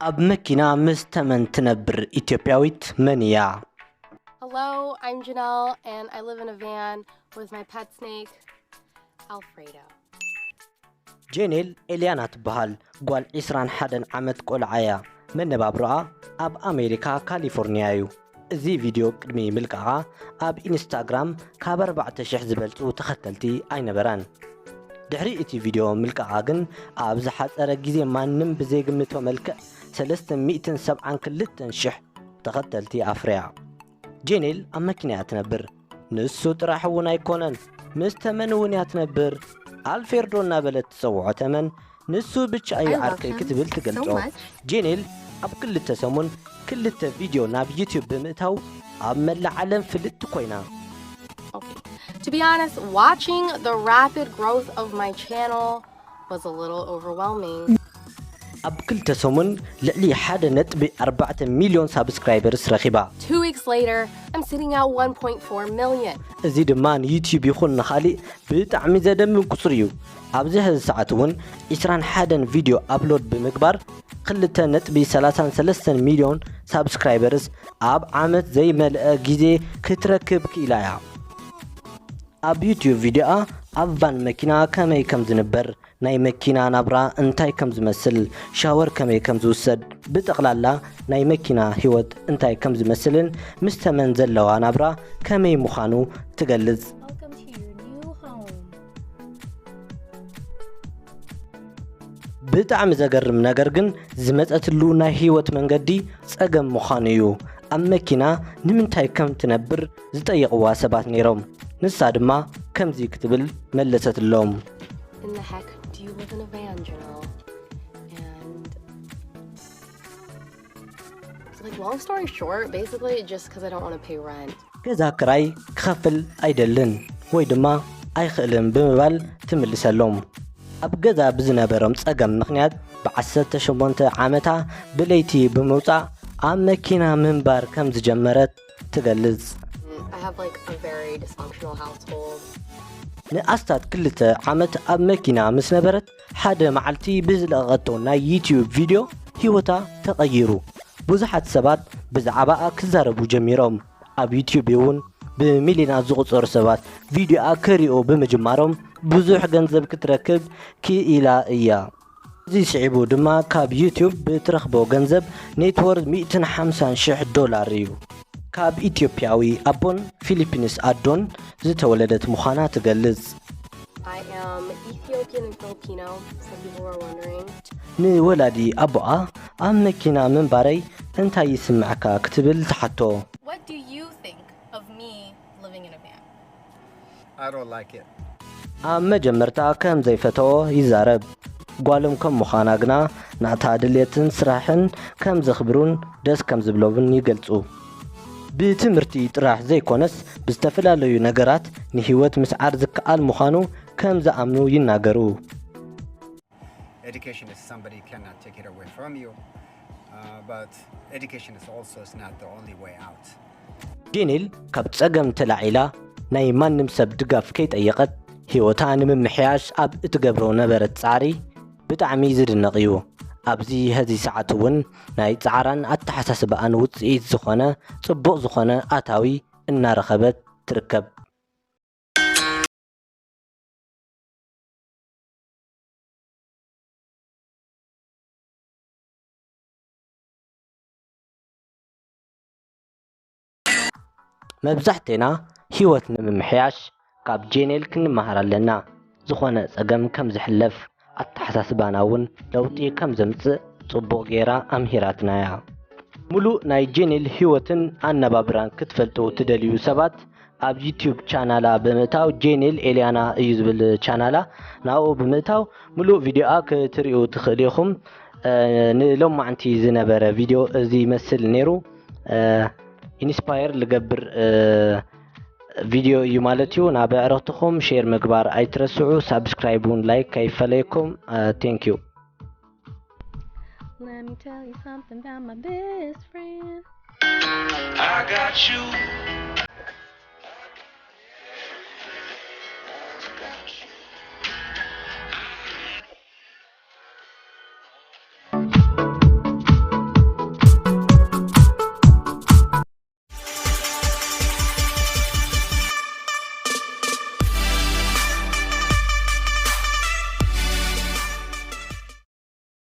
ኣብ መኪና ምስ ተመን ትነብር ኢትዮጵያዊት መን እያ? Hello, I'm Janelle, and I live in a van with my pet snake, Alfredo. ጄኔል ኤልያና ትበሃል። ጓል ዕስራን ሓደን ዓመት ቆልዓ እያ። መነባብሮኣ ኣብ ኣሜሪካ ካሊፎርኒያ እዩ። እዚ ቪድዮ ቅድሚ ምልቃቓ ኣብ ኢንስታግራም ካብ ኣርባዕተ ሽሕ ዝበልጹ ተኸተልቲ ኣይነበራን። ድሕሪ እቲ ቪድዮ ምልቃቓ ግን ኣብ ዝሓጸረ ግዜ ማንም ብዘይግምቶ መልክዕ ሰለስተ ሚእትን ሰብዓን ክልተን ሽሕ ተኸተልቲ ኣፍርያ። ጄኔል ኣብ መኪና እያ ትነብር። ንሱ ጥራሕ እውን ኣይኮነን፣ ምስ ተመን እውን እያ ትነብር። ኣልፌርዶ እናበለት ትጸውዖ ተመን ንሱ ብቻ እዩ ዓርከይ ክትብል ትገልጾ። ጄኔል ኣብ ክልተ ሰሙን ክልተ ቪድዮ ናብ ዩቲዩብ ብምእታው ኣብ መላእ ዓለም ፍልጥቲ ኮይና። To be honest, watching the rapid growth of my channel was a little overwhelming. ኣብ ክልተ ሰሙን ልዕሊ ሓደ ነጥቢ ኣርባዕተ ሚልዮን ሳብስክራይበርስ ረኺባ። Two weeks later, I'm sitting at one point four million. እዚ ድማ ንዩቲዩብ ይኹን ንኻሊእ ብጣዕሚ ዘደምም ቁጽሪ እዩ። ኣብዚ ሕዚ ሰዓት እውን ዕስራን ሓደን ቪድዮ ኣፕሎድ ብምግባር ክልተ ነጥቢ ሰላሳን ሰለስተን ሚልዮን ሳብስክራይበርስ ኣብ ዓመት ዘይመልአ ግዜ ክትረክብ ክኢላ እያ። ኣብ ዩቲዩብ ቪድዮኣ ኣብ ቫን መኪና ከመይ ከም ዝንበር፣ ናይ መኪና ናብራ እንታይ ከም ዝመስል፣ ሻወር ከመይ ከም ዝውሰድ፣ ብጠቕላላ ናይ መኪና ህይወት እንታይ ከም ዝመስልን ምስ ተመን ዘለዋ ናብራ ከመይ ምዃኑ ትገልጽ። Welcome to your new home. ብጣዕሚ ዘገርም ነገር ግን ዝመጸትሉ ናይ ህይወት መንገዲ ጸገም ምዃኑ እዩ። ኣብ መኪና ንምንታይ ከም ትነብር ዝጠየቕዋ ሰባት ነይሮም። ንሳ ድማ ከምዚ ክትብል መለሰትሎም። In the heck do you live in a van, Janelle? And it's like, long story short, basically, just because I don't want to pay rent. ገዛ ክራይ ክኸፍል ኣይደልን ወይ ድማ ኣይኽእልን ብምባል ትምልሰሎም። ኣብ ገዛ ብዝነበሮም ጸገም ምኽንያት ብዓሰርተ ሸሞንተ ዓመታ ብለይቲ ብምውጻእ ኣብ መኪና ምንባር ከም ዝጀመረት ትገልጽ። I have like a very dysfunctional household. ንኣስታት ክልተ ዓመት ኣብ መኪና ምስ ነበረት ሓደ መዓልቲ ብዝለቐቐቶ ናይ ዩቲዩብ ቪድዮ ህይወታ ተቐይሩ። ብዙሓት ሰባት ብዛዕባኣ ክዛረቡ ጀሚሮም። ኣብ ዩቲዩብ እውን ብሚልዮናት ዝቑጸሩ ሰባት ቪድዮኣ ክሪኡ ብምጅማሮም ብዙሕ ገንዘብ ክትረክብ ክኢላ እያ። እዚ ስዒቡ ድማ ካብ ዩቲዩብ ብትረኽቦ ገንዘብ ኔትወርክ ሚእትን ሓምሳን ሽሕ ዶላር እዩ። ካብ ኢትዮጵያዊ ኣቦን ፊሊፒንስ ኣዶን ዝተወለደት ምዃና ትገልጽ። I am Ethiopian and Filipino, some people were wondering. ንወላዲ ኣቦኣ ኣብ መኪና ምንባረይ እንታይ ይስምዐካ ክትብል ትሓቶ። What do you think of me living in a van? I don't like it. ኣብ መጀመርታ ከም ዘይፈተኦ ይዛረብ። ጓሎም ከም ምዃና ግና ናታ ድሌትን ስራሕን ከም ዘኽብሩን ደስ ከም ዝብሎምን ይገልጹ። ብትምህርቲ ጥራሕ ዘይኮነስ ብዝተፈላለዩ ነገራት ንህይወት ምስዓር ዝከኣል ምዃኑ ከም ዝኣምኑ ይናገሩ። Education is somebody cannot take it away from you, uh, but education is also is not the only way out. ጄኔል ካብ ጸገም ተላዒላ ናይ ማንም ሰብ ድጋፍ ከይጠየቐት ህይወታ ንምምሕያሽ ኣብ እትገብሮ ነበረት ጻዕሪ ብጣዕሚ ዝድነቕ እዩ። ኣብዚ ሀዚ ሰዓት እውን ናይ ጻዕራን ኣተሓሳስባኣን ውጽኢት ዝኾነ ጽቡቕ ዝኾነ ኣታዊ እናረኸበት ትርከብ። መብዛሕቴና ህይወት ንምምሕያሽ ካብ ጄኔል ክንመሃር ኣለና። ዝኾነ ጸገም ከም ዝሕለፍ ኣተሓሳስባና እውን ለውጢ ከም ዘምጽእ ጽቡቕ ጌራ ኣምሂራትና እያ። ሙሉእ ናይ ጄኔል ህይወትን ኣነባብራን ክትፈልጡ ትደልዩ ሰባት ኣብ ዩቲዩብ ቻናላ ብምእታው ጄኔል ኤልያና እዩ ዝብል ቻናላ ናብኡ ብምእታው ሙሉእ ቪድዮኣ ክትርእዩ ትኽእሉ ኢኹም። ንሎማዕንቲ ዝነበረ ቪድዮ እዚ ይመስል ነይሩ። ኢንስፓየር ልገብር ቪድዮ እዩ ማለት እዩ። ናብ ኣዕርኽትኹም ሼር ምግባር ኣይትረስዑ። ሳብስክራይብ እውን ላይክ ከይፈለየኩም። Thank you. Let me tell you something about my best friend. I got you.